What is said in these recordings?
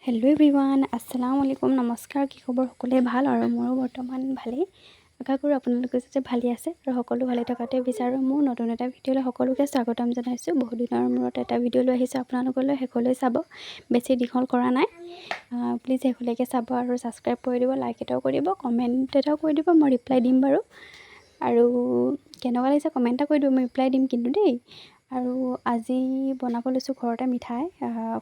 Hello' everyone, আসসালামু আলাইকুম, নমস্কাৰ। কি খবৰ? সকলোৱে ভাল আৰু মোৰো বৰ্তমান ভালেই। আশা কৰোঁ আপোনালোকে যাতে ভালেই আছে আৰু সকলো ভালে থকাটোৱে বিচাৰোঁ। মোৰ নতুন এটা ভিডিঅ'লৈ সকলোকে স্বাগতম জনাইছোঁ। বহুত দিনৰ মূৰত এটা ভিডিঅ' লৈ আহিছোঁ আপোনালোকলৈ। শেষলৈ চাব, বেছি দীঘল কৰা নাই, প্লিজ শেষলৈকে চাব আৰু ছাবস্ক্ৰাইব কৰি দিব, লাইক এটাও কৰি দিব, কমেণ্ট এটাও কৰি দিব, মই ৰিপ্লাই দিম বাৰু। আৰু কেনেকুৱা লাগিছে কমেণ্ট এটা কৰি দিব, মই ৰিপ্লাই দিম কিন্তু দেই। আৰু আজি বনাব লৈছোঁ ঘৰতে মিঠাই,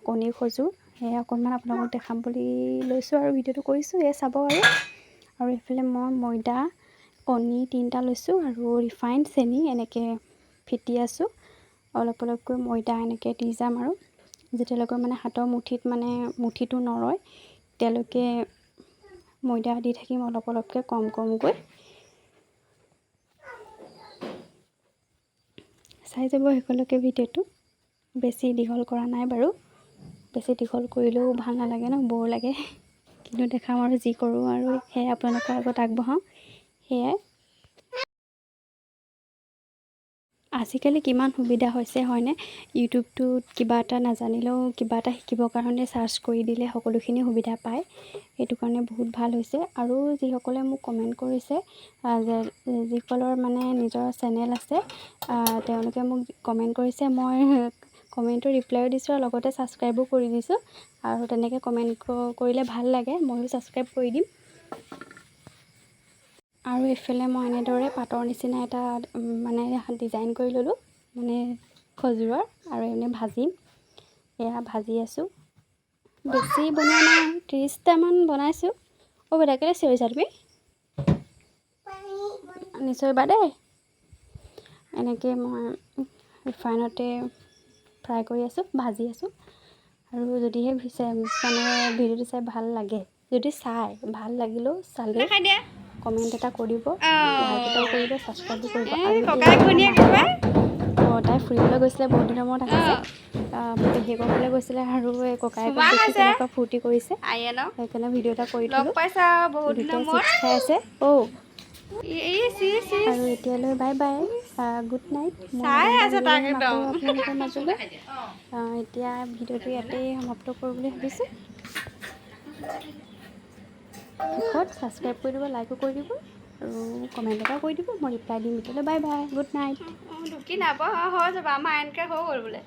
কণী খজুৰ। সেয়া অকণমান আপোনালোকক দেখাম বুলি লৈছোঁ আৰু ভিডিঅ'টো কৰিছোঁ, এয়া চাব। আৰু আৰু এইফালে মই ময়দা, কণী 3টা লৈছোঁ আৰু ৰিফাইন, চেনি এনেকৈ ফেটি আছোঁ। অলপ অলপকৈ ময়দা এনেকৈ দি যাম আৰু যেতিয়ালৈকে মানে হাতৰ মুঠিত মানে মুঠিটো নৰয়, তেতিয়ালৈকে ময়দা দি থাকিম অলপ অলপকৈ, কম কমকৈ। চাই যাব শেষলৈকে ভিডিঅ'টো, বেছি দীঘল কৰা নাই বাৰু। বেছি দীঘল কৰিলেও ভাল নালাগে ন, ব'ৰ লাগে। কিন্তু দেখাম আৰু যি কৰোঁ আৰু সেয়াই আপোনালোকৰ আগত আগবঢ়াওঁ সেয়াই। আজিকালি কিমান সুবিধা হৈছে হয়নে? ইউটিউবটোত কিবা এটা নাজানিলেও কিবা এটা শিকিবৰ কাৰণে চাৰ্চ কৰি দিলে সকলোখিনি সুবিধা পায়। সেইটো কাৰণে বহুত ভাল হৈছে। আৰু যিসকলে মোক কমেণ্ট কৰিছে যে যিসকলৰ মানে নিজৰ চেনেল আছে, তেওঁলোকে মোক কমেণ্ট কৰিছে, মই কমেণ্টৰ ৰিপ্লাইও দিছোঁ আৰু লগতে ছাবস্ক্ৰাইবো কৰি দিছোঁ। আৰু তেনেকৈ কমেণ্ট কৰিলে ভাল লাগে, ময়ো ছাবস্ক্ৰাইব কৰি দিম। আৰু এইফালে মই এনেদৰে পাতৰ নিচিনা এটা মানে ডিজাইন কৰি ল'লোঁ মানে খজুৰৰ, আৰু এনে ভাজিম। এয়া ভাজি আছোঁ, বেছি বনোৱা নাই, 30টামান বনাইছোঁ। অ' বেটা, কেলৈ চিঞৰিছা তুমি? নিচিঞৰিবা দেই। এনেকৈ মই ৰিফাইনতে ফ্ৰাই কৰি আছোঁ, ভাজি আছোঁ। আৰু যদিহে মানে ভিডিঅ'টো চাই ভাল লাগে, যদি চাই ভাল লাগিলেও চালেও কমেণ্ট এটা কৰিব, লাইক এটাও কৰিব, ছাবস্ক্ৰাইবো কৰিব। আৰু তাই ফুৰিবলৈ গৈছিলে, বহুত দিনৰ মূৰত আহিছে, পেহীয়েকৰ ঘৰলৈ গৈছিলে আৰু এই ককায়েকক দেখি কেনেকুৱা ফূৰ্তি কৰিছে, সেইকাৰণে ভিডিঅ' এটা কৰি থ'লোঁ। দুটাই চিপছ খাই আছে। অ' আৰু এতিয়ালৈ বাই বাই, গুড নাইট। আপোনালোকৰ মাজলৈ এতিয়া ভিডিঅ'টো ইয়াতে সমাপ্ত কৰোঁ বুলি ভাবিছোঁ। শেষত ছাবস্ক্ৰাইব কৰি দিব, লাইকো কৰি দিব আৰু কমেণ্ট এটাও কৰি দিব, মই ৰিপ্লাই দিম। এতিয়ালৈ বাই বাই, গুড নাইট। ঢুকি নাপাওঁ, হৈ যাব আমাৰ এনেকৈ হৈ গ'ল বোলে।